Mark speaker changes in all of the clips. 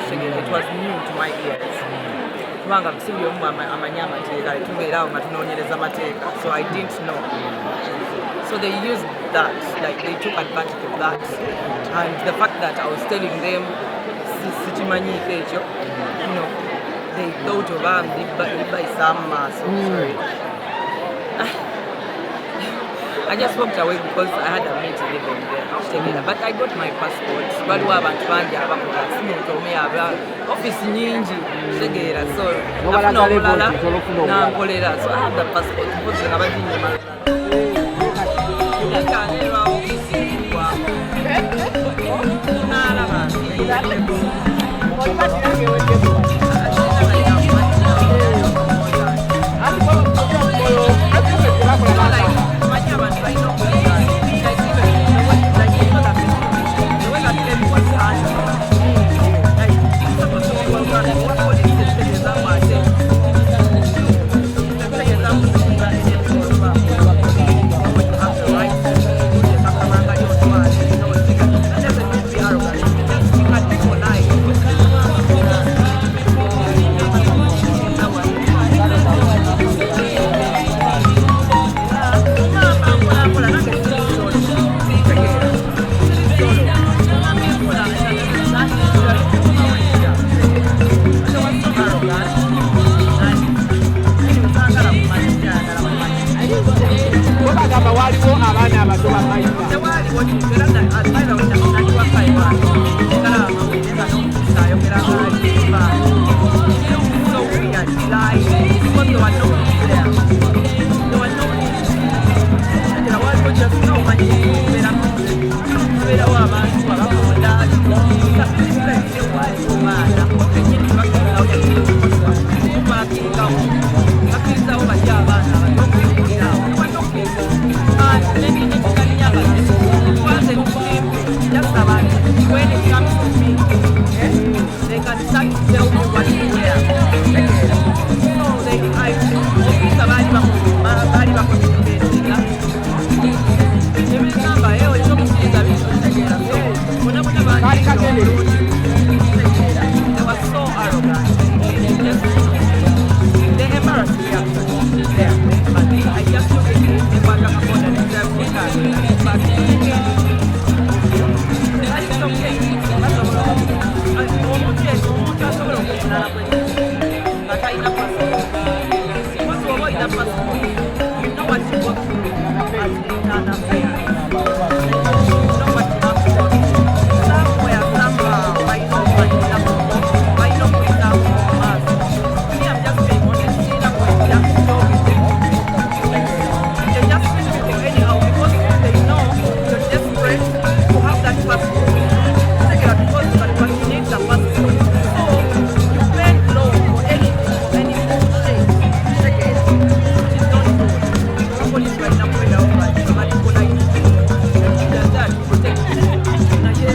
Speaker 1: Kitegeera, it was new to my ears, kubanga si buli omu amanyi amateeka. Tubeera awo nga tunoonyereza amateeka, so I didn't know. So they used that, like they took advantage of that and the fact that I was telling them sikimanyiiko ekyo, they thought oba ndibayisaamu maaso. Sorry. I just walked away because I had a meeting even there. Kitegeera? But I got my passport. Waliwo abantu bangi abakola, si muntu omu yaba, office nyingi. Kitegeera? So
Speaker 2: Nobalaga
Speaker 1: nafuna
Speaker 2: level
Speaker 1: omulala
Speaker 2: nti olofuna omulala.
Speaker 1: Nankolera. So I have the passport. Mpozi nga baginyuma lulala. Nga nerwawo okusiibwamu. Naalaba. Like, abantu balina okuyiga. Like, even the way, like, the way that Kemi was handled. Like, it's supposed to be well done. What police ekitegeeza mbu ate ekitegeeza mbu you have the right to akamanga lyotwale. No, that doesn't mean be arrogant. Just you can be polite. Mama, mpola mpola, nange siri solo. Tegeera. Siri solo. Mama, mpola, they were so arrogant. And anyway, saagala kumanya, kyayagala kumanya.
Speaker 2: Bo bagamba waliwo abaana abato bamayita.
Speaker 1: Tewaaliwo kintu era by the way, nali waka ewange. Ngalaba amawulire nga n'omukusa ayogera ng'alimba. So weird, lying, because there were no police there. There were no police. Era waliwo just no omanyi kubeera kubeerawo abantu abakonda. Tewaliwo baana. Bo kennyini bakkirizawo kupaakingawo. Bakkirizawo batya abaana abato okuyingirawo? There were no kids. And it wasn't simple. Just about when it comes to me, eh, they can start to tell me what to wear. So they, I, officer baali bakometinga. Ebigamba, eh, olina okukkiriza bintu okitegeera. So bonna bonna
Speaker 2: Kaali
Speaker 1: bangi
Speaker 2: kagendere.
Speaker 1: Okitegeera. They were so arrogant. Just, they embarrassed me actually there. But I just took it in, nekwata kaboda ne drive the car back. And it's okay. Basobola omuntu asobola okuvunana kwe nga talina passport. Once oba olina passport, you know what you go through as internal affairs. You know what you have to go through. Somewhere, somehow, balina okumaliriza balina okuyisaamu mu maaso. Me, I'm just being honest. Sirina kwejja kyogedde. They just treat people anyhow because they know you're desperate to have that passport. Take it because but you need the passport. So you bend low for anything, for any bullshit. Take it. Which is not good. Police right now, bali polite. They're there to protect you. Naye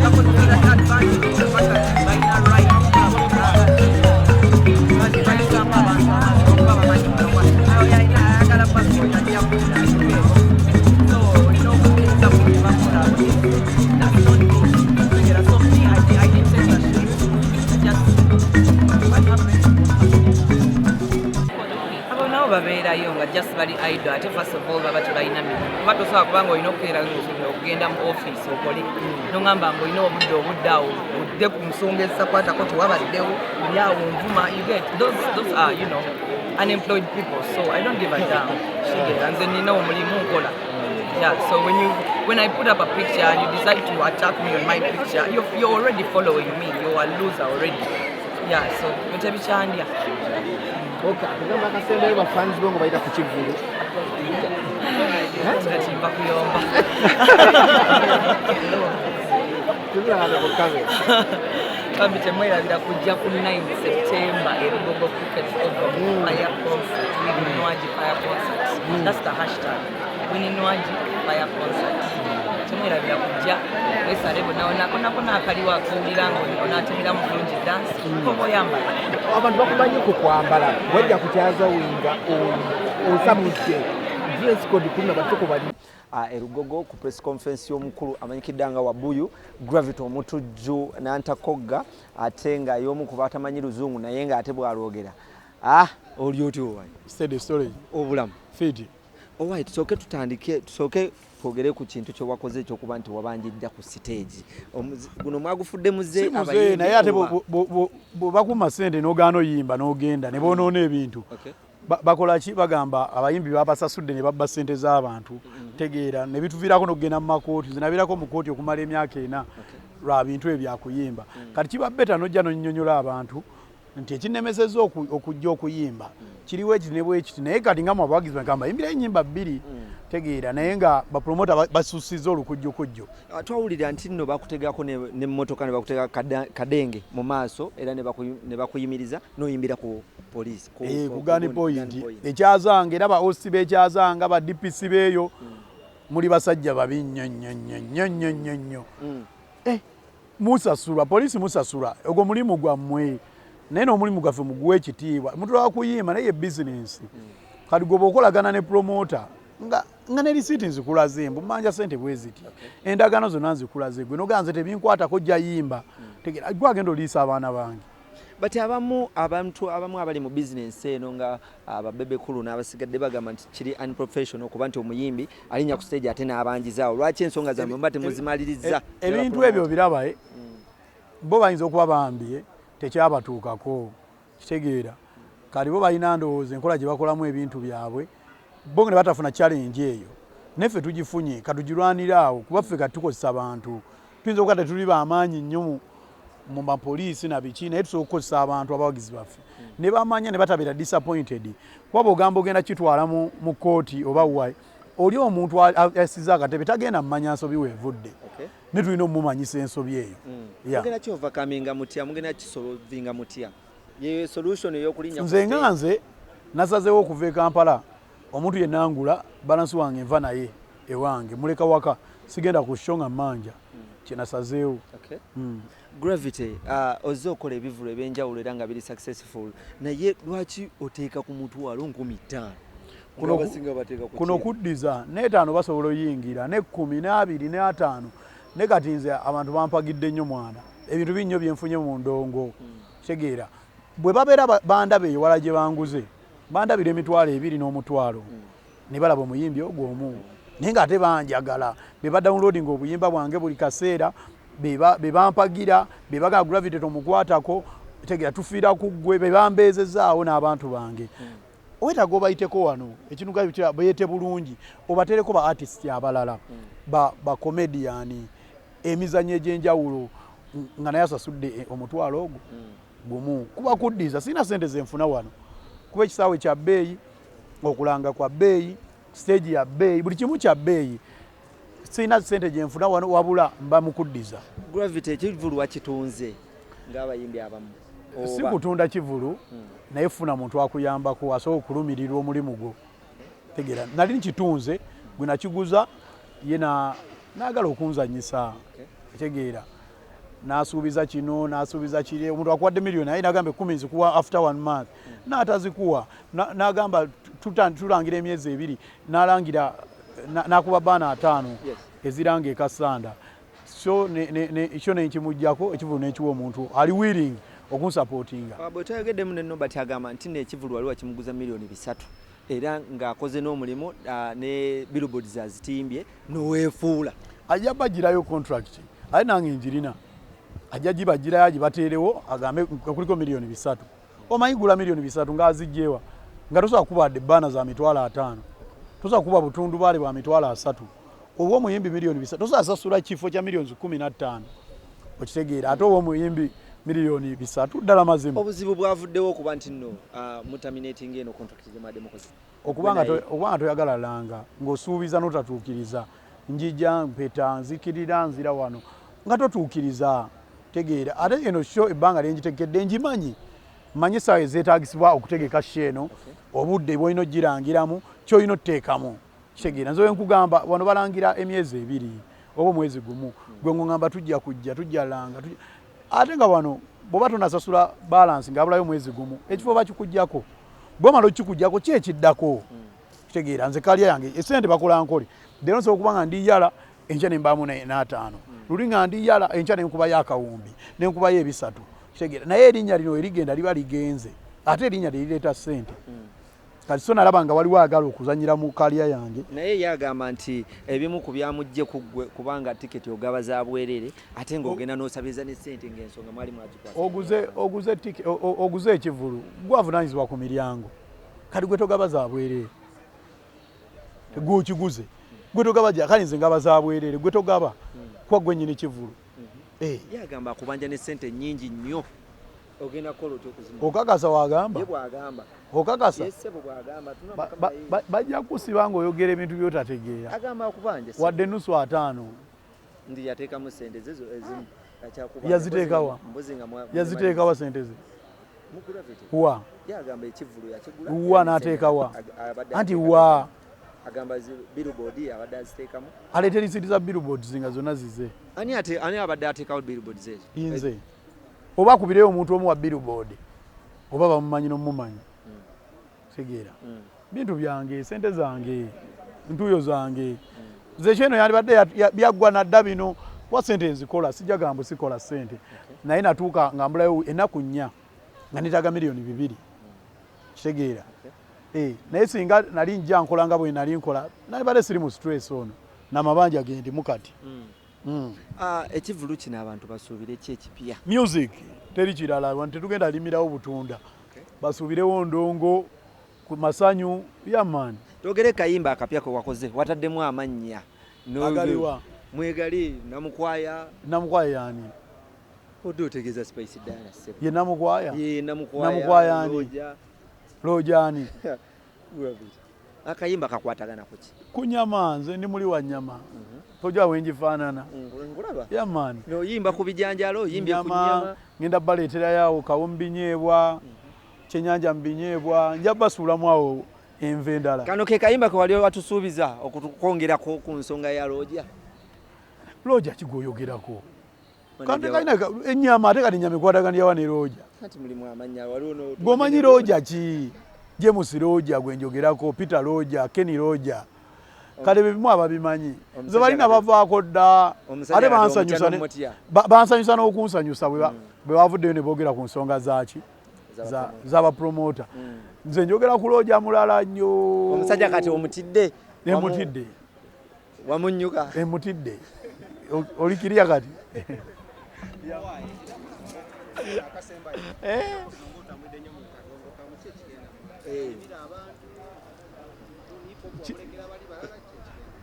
Speaker 1: bakozesa that advantage, the fact that balina right bayisaamu abantu amaaso okuba bamanyi oyo alina ayagala passport ajja kufuna. So olina okukkiriza buli bakola. That's not good. Tegeera? So me, I didn't take the shit. I just, what happened, abo nabo babeerayo nga just bali idle. Ate first of all baba tebalina mirimu, kuba tosobola kubanga olina okukeera okugenda mu office okole noŋamba nga olina obudde awo odde ku nsonga ezisakwatako tewabaddewo oli awo nvuma. You get those are unemployed people, so I don't give a damn. Kitegeera? Nze nina omulimu nkola. Yeah, so when I put up a picture and you decide to attack me on my picture, you're already following me. You're a loser already. Yeah, so tebikyandya.
Speaker 2: Okay, akagamba akasembayo bafans bo nga bayita ku kivvulu.
Speaker 1: Kati mba kuyomba.
Speaker 2: Tubulanga ku kamera.
Speaker 1: Bambi temwerabira kujja ku 9 September e Lugogo Cricket Oval, Fire Concert, Winnie Nwagi Fire Concert. That's the hashtag. Winnie Nwagi Fire Concert. Temwerabira kujja wesale bonna akaliwo akowulira nga onaatemera mu bulungi dance koba oyambala.
Speaker 2: Abantu bakumanyi ku kwambala, wajja kukyaza winga osamudde. Dress code kuna batoko bali.
Speaker 3: Erugogo ku press conference y'omukulu amanyikidde nga Wabuyu Gravity Omutujju Nantakogga, ate nga y'omu ku batamanyi Luzungu naye nga ate bw'alwogera. Oli otya owaye?
Speaker 4: Steady storage.
Speaker 3: Obulamu?
Speaker 4: Fit.
Speaker 3: Owaye, tusooke tutandike, tusooke twogere ku kintu kyewakoze ekyokuba nti wabanjidda ku siteegi. Guno mwagufudde muze?
Speaker 4: Si muze, naye ate bwe bakuma sente n'ogaana oyimba n'ogenda ne boonoona ebintu. Bakola ki? Bagamba abayimbi babasasudde ne babba sente z'abantu. Tegeera, ne bituviirako n'okugenda mu makooti. Nze nabeerako mu kooti okumala emyaka 4 lwa bintu ebyo byakuyimba. Kati kiba better n'ojja n'onnyonnyola abantu nti ekinnemesezza okujja okuyimba kiriwo ekiti ne bwekiti, naye kati nga mwabawagizi bange mbayimbirayo ennyimba bbiri. Tegeera, naye nga bapromota basussizza olukujjukujju.
Speaker 3: Twawulira nti nno bakutegako n'emmotoka ne bakutega kadenge mu maaso era ne bakuyimiriza n'oyimbira ku poliisi
Speaker 4: ku gun point ekyazanga. Era ba OC b'ekyazanga, ba DPC beeyo, muli basajja babi nnyo nnyo nnyo nnyo nnyo nnyo nnyo. Musasulwa poliisi, musasulwa, ogwo mulimu gwammwe, naye n'omulimu gwaffe muguwe ekitiibwa. Mutulaba kuyimba, naye ye bizinensi. Kati gwe bw'okolagana ne promota nga ne risiiti nzikulaze, mbu mmanja sente bwe ziti, endagaano zonna nzikulaze, gwe nogaa nze tebinkwatako, jja yimba. Tegeera, gwe agenda oliisa abaana bange.
Speaker 3: But abamu, abantu abamu abali mu bizinensi eno nga ababebekulu n'abasigadde bagamba nti kiri unprofessional okuba nti omuyimbi alinnya ku stage ate n'abanjizaawo. Lwaki ensonga zammwe muba temuzimaliriza?
Speaker 4: Ebintu ebyo biraba, bo bayinza okuba bambi tekyabatuukako. Kitegeera, kati bo balina ndowooza enkola gye bakolamu ebintu byabwe, bo ne batafuna challenge eyo. Naffe tugifunye, katugirwanire awo, kuba ffe kati tukozesa bantu. Tuyinza okuba tetuli bamaanyi nnyo mu mapoliisi na biki, naye tusobola okukozesa abantu, abawagizi baffe, ne bamanya ne batabeera disappointed. Kuba bw'ogamba ogenda kitwala mu kooti oba wa, oli omuntu asize akatebe tagenda mumanya nsobi weevudde. Ne tulina omumanyisa ensobi eyo. Yeah.
Speaker 3: Mugenda kiovercominga mutya? Mugenda kisolvinga mutya? Ye solution ey'okulinnya ku
Speaker 4: Nze nga
Speaker 3: stage?
Speaker 4: Nze nasazeewo okuva e Kampala, omuntu yenna ngula balance wange, nva naye ewange, muleka waka, sigenda ku show nga mmanja. Kyenasazeewo.
Speaker 3: Okay. Gravity, ozze okola ebivulu ebyenjawulo era nga biri successful, naye lwaki oteeka ku 50,000? Abasinga bateeka ku
Speaker 4: Kuno
Speaker 3: kyeru.
Speaker 4: Kuddiza n'etaano basobola oyingira, n'ekkumi, n'abiri, n'ataano. Ne kati nze abantu bampagidde nnyo mwana, ebintu binnyo byenfunye mu ndongo. Kitegeera, bwe babeera bandaba ewala gye banguze, bandabira 20,000 n'omutwalo, ne balaba omuyimbi ogwo omu, naye ng'ate banjagala, be badownloadinga obuyimba bwange buli kaseera, be bampagira, be bagamba Gravity tomukwatako, tegeera tufiira ku ggwe, be bambeezezaawo n'abantu bange. Weetaaga obayiteko wano ekintu nga beete bulungi, obatereko ba artist abalala, ba comedian, emizannyo egy'enjawulo, nga naye asasudde omutwalo ogwo gumu. Kuba kuddiza, sirina sente zenfuna wano, kuba ekisaawe kya bbeeyi, okulanga kwa bbeeyi, stage ya bbeeyi, buli kimu kya bbeeyi. Sirina sente gyenfuna wano, wabula mba mukuddiza.
Speaker 3: Gravity, ekivulu wakitunze ng'abayimbi abamu
Speaker 4: Si
Speaker 3: oba?
Speaker 4: kutunda kivulu, naye funa muntu akuyambako asobola okulumirirwa omulimu gwo. Tegeera, nali nkitunze, gwe nakiguza ye naagala okunzanyisa. Tegeera, n'asuubiza kino, n'asuubiza kiri. Omuntu akuwadde miliyoni, naye nagamba 10 nzikuwa after one month, n'atazikuwa. N'agamba tulangira emyezi 2, n'alangira n'akuba baana 50 eziranga ekasanda. So kyo nenkimugjako ekivulu, nenkiwa omuntu ali willing okunsupportinga.
Speaker 3: Bwe twayogeddemu ne Nobert, agamba nti nekivulu wali wakimuguza miliyoni 3, era ng'akoze n'omulimu, ne billboards azitimbye, noweefuula.
Speaker 4: Ajja bagirayo contract, ate nange njirina. Ajja gibagirayo, agibateerewo, agambe kuliko miliyoni 3. Omanyi gula miliyoni 3 ng'azigyewa, nga tosobola kuba wadde banner za 50,000, tosobola kuba butundubaale bwa 30,000, oba omuyimbi miliyoni 3 tosobola sasula kifo kya miliyoni 15. Okitegeera? Ate oba omuyimbi miliyoni 3, ddala mazima.
Speaker 3: Obuzibu bwavuddewo okuba nti nno muterminating eno contract gye mwadde mukoze?
Speaker 4: Okuba nga toyagala langa, ng'osuubiza n'otatuukiriza. Njija mpeta, nzikirira, nzira wano nga totuukiriza. Tegeera, ate eno show ebbanga lyengitegekedde ngimanyi, manyi essaawa ezeetagisibwa okutegeka show eno, obudde bwolina ogirangiramu, kyolina otuteekamu. Kitegeera, nze wenkugamba wano balangira emyezi 2 oba omwezi gumu, gwe ngongamba tujja kujja, tujja langa, ate nga wano bw'oba tonasasula balance ng'abulayo omwezi gumu, ekifo bakikugjako. Bwomala okikujjako, ki ekiddako? Kitegeera, nze career yange esente bakola nkole. Leero nsobola okuba nga ndi yala, enkya ne mbaamu n'ataano. Luli nga ndi yala, enkya ne nkubayo akawumbi, ne nkubayo ebisatu. Kitegeera, naye erinnya lino erigenda liba ligenze, ate erinnya lyerireeta ssente. Kati so nalaba nga waliwo ayagala okuzanyira mu career yange.
Speaker 3: Naye ye agamba nti ebimu ku byamugje ku ggwe kubanga tiketi ogaba za bwerere, ate ng'ogenda n'osabiriza ne ssente ng'ensonga mwali mwagikwasa.
Speaker 4: Oguze ekivulu, gwe avunaanyizibwa ku miryango. Kati gwe togaba za bwerere, gwe okiguze, gwe togaba gya kale nze ngaba za bwerere, gwe togaba kuba gwe nnyini kivulu. Eh.
Speaker 3: Ye agamba akubanja ne ssente nnyingi nnyo, ogenda kukola otya okuzimuwa?
Speaker 4: Okakasa wagamba?
Speaker 3: Ye bw'agamba.
Speaker 4: Okakasa?
Speaker 3: Ye ssebo bw'agamba. Tuna Mukama ye.
Speaker 4: Bajja kusiba ng'oyogera ebintu by'otategeera.
Speaker 3: Agamba akubanja ssebo.
Speaker 4: Wadde nusu ataano.
Speaker 3: Ndi yateekamu ssente ze ezimu. Akyakubanja.
Speaker 4: Yaziteekawa?
Speaker 3: Mbuzi nga
Speaker 4: Yaziteekawa ssente ze?
Speaker 3: Mu Gravity.
Speaker 4: Wa?
Speaker 3: Ye agamba ekivvulu yakigula.
Speaker 4: Wa n'ateekawa?
Speaker 3: Abadde
Speaker 4: Anti
Speaker 3: ateekamu.
Speaker 4: wa?
Speaker 3: Agamba zi billboard abadde aziteekamu.
Speaker 4: Aleeta risiti za billboards nga zonna zize.
Speaker 3: Ani abadde ateekawo billboards ezo?
Speaker 4: Nze. Oba akubireyo omuntu omu wa billboard, oba bamumanyi n'omumanyi. Kitegeera. Bintu byange, sente zange, ntuuyo zange. Nze kyeno yandibadde byaggwa nadda bino, kuba sente nzikola, sijja gamba sikola sente. Naye natuuka nga mbulayo ennaku 4 nga neetaaga 2 miliyoni. Kitegeera. Naye singa nali nja nkola nga bwe nali nkola, nalibadde siri mu stress ono n'amabanja ge ndimu kati.
Speaker 3: Ekivvulu kino abantu basuubire ki ekipya?
Speaker 4: Music, teri kirala. Wano tetugenda limirawo butunda, basuubirewo ndongo ku masanyu yamaani.
Speaker 3: Twogere kayimba akapya ke wakoze, wataddemu amannya.
Speaker 4: Agaliwa?
Speaker 3: Mwegali Namukwaya.
Speaker 4: Namukwaya yaani?
Speaker 3: Odde otegeeza Spice Diana, ssebo.
Speaker 4: Ye Namukwaya?
Speaker 3: Ye Namukwaya.
Speaker 4: Namukwaya ani?
Speaker 3: Roger.
Speaker 4: Roger ani?
Speaker 3: Gravity. Akayimba kakwatagana ku ki?
Speaker 4: Ku nyama. Nze ndi muli wa nyama, tojja wengifaanana.
Speaker 3: Nkulaba.
Speaker 4: Yamaani.
Speaker 3: Oyimba ku bijanjalo, oyimbye ku nyama.
Speaker 4: Ngenda baleeterayo awo kawo mu binyeebwa, kyenyanja mu binyeebwa, nja basuulamu awo enva endala.
Speaker 3: Kano ke kayimba ke wali watusuubiza okukwongerako ku nsonga ya Roger.
Speaker 4: Roger kigwoyogerako kandi kalina ennyama, ate kati ennyama ekwataganirawa ne Roger?
Speaker 3: Anti mulimu amannya, waliwo
Speaker 4: Gwomanyi Roger ki? James Roger gwe njogerako, Peter Roger, Kenny Roger, kale bye bimu ababimanyi. Nze balina bavaako dda, ate bansanyusa bansanyusa n'okunsanyusa bwe bavuddeyo ne boogera ku nsonga zaaki z'abapromota. Nze njogera ku Roger mulala nnyo.
Speaker 3: Omusajja kati omutidde?
Speaker 4: Emutidde.
Speaker 3: Wamunyuka.
Speaker 4: Emutidde. Oli kirya kati.
Speaker 3: Eh.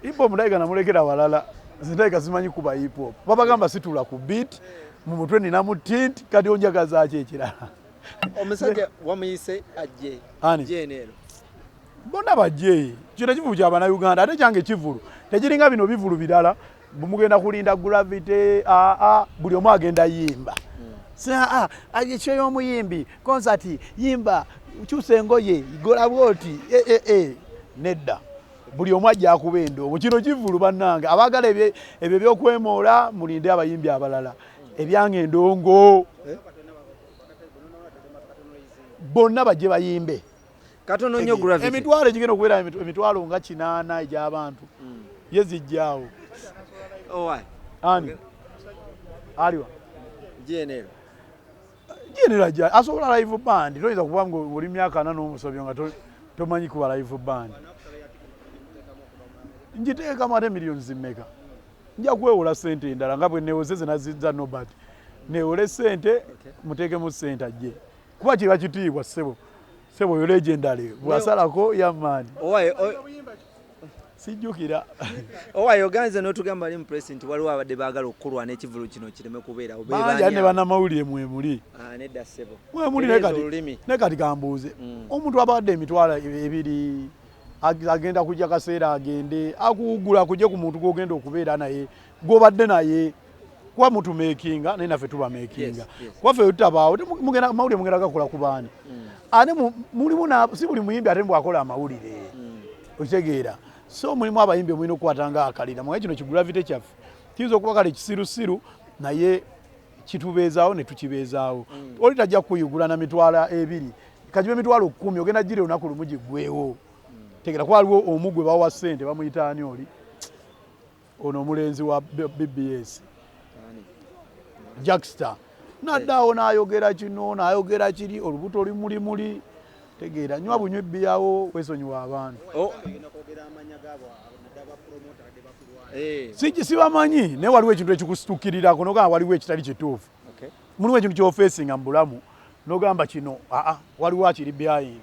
Speaker 4: Hip hop ndabika namulekera balala. Nze ndabika simanyi kuba hip hop. Babagamba situla ku beat, mu mutwe ninamu tint, kati onjagazaaki ekirala?
Speaker 3: Omusajja wamuyise ajje?
Speaker 4: Ani?
Speaker 3: Jenero.
Speaker 4: Bonna bajje. Kino kivulu kya Bannayuganda, ate kyange kivulu tekiringa bino bivulu birala mugenda kulinda Gravity. Aa, buli omu agenda yimba. Ekyo y'omuyimbi concert, yimba, kyusa engoye, gola bwoti. E, e, e. Nedda, buli omu ajja akuba endongo. Kino kivulu bannange, abaagala ebyo ebyokwemoola mulinde abayimbi abalala. Ebyange endongo, bonna bajje bayimbe.
Speaker 3: Katono nnyo, Gravity.
Speaker 4: Emitwalo egigenda okubeera emitwalo nga 800 egy'abantu ye zijjaawo.
Speaker 3: Owai.
Speaker 4: Ani aliwa?
Speaker 3: Jenero.
Speaker 4: Genero ajja asobola live band. Toyinza kuba nga oli myaka 40 n'omusobyo nga tomanyi kuba live band. Ngiteekamu ate miliyoni zimmeka? Nja kwewola sente endala nga bwe newoze ze nazizza Nobert. Newole sente, muteekemu sente ajje, kuba kiba kitiibwa. Ssebo, ssebo, oyo legendary bwasalako yamaani.
Speaker 3: Owai.
Speaker 4: Sijjukira.
Speaker 3: Owai, oganze n'otugamba ali mu press nti waliwo abadde baagala okukulwana ekivulu kino kireme kubeerawo. Be
Speaker 4: Bangi
Speaker 3: baani
Speaker 4: ate ne
Speaker 3: abo?
Speaker 4: bannamawulire mwemuli.
Speaker 3: Ah, nedda ssebo.
Speaker 4: Mwemuli naye
Speaker 3: Tereeza
Speaker 4: kati
Speaker 3: olulimi.
Speaker 4: Naye kati kambuuze, omuntu abadde 20,000 agenda kujja kaseera agende akuwugula akujje ku muntu gwogenda okubeera naye, gwobadde naye, kuba mutumeekinga naye naffe tubameekinga. Kuba ffe tutabaawo, mugenda amawulire mugenda gakola ku baani? Ate mulimu si buli muyimbi ate bwakola amawulire. Okitegeera? So mulimu abayimbi omulina okukwata nga akalira mwaye. Kino kiGravity kyaffe kiyinza okuba kale kisirusiru, naye kitubeezaawo ne tukibeezaawo. Oli tajja kuyugula na 20,000, kagibe 10,000, ogenda gira olunaku lumu giggweewo. Tegera kuba waliwo omu gwe bawa ssente, bamuyita ani oli, ono omulenzi wa BBS.
Speaker 3: Ani?
Speaker 4: Jackster, naddaawo n'ayogera kino, n'ayogera kiri, olubuto limulimuli. Tegeera, nywa bunywi bbiyawo, weesonyiwa abantu.
Speaker 3: Oh. Eh,
Speaker 4: Sibamanyi, naye waliwo ekintu ekikusitukkirirako nogamba waliwo ekitali kituufu. Mulimu ekintu kyofeesinga mu bulamu nogamba kino aa, waliwo akiri behind.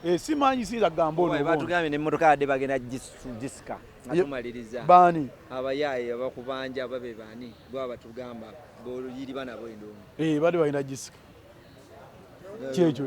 Speaker 4: Eh, simanyi, siyinza kugamba ono oba ono.
Speaker 3: Batugambye nemmotoka yadde bagenda gisika nga tumaliriza.
Speaker 4: Baani?
Speaker 3: Abayaaye abakubanja babe baani, bwaba batugamba boluyiriba nabo endongo.
Speaker 4: Eh, badde balina gisika kyekyo.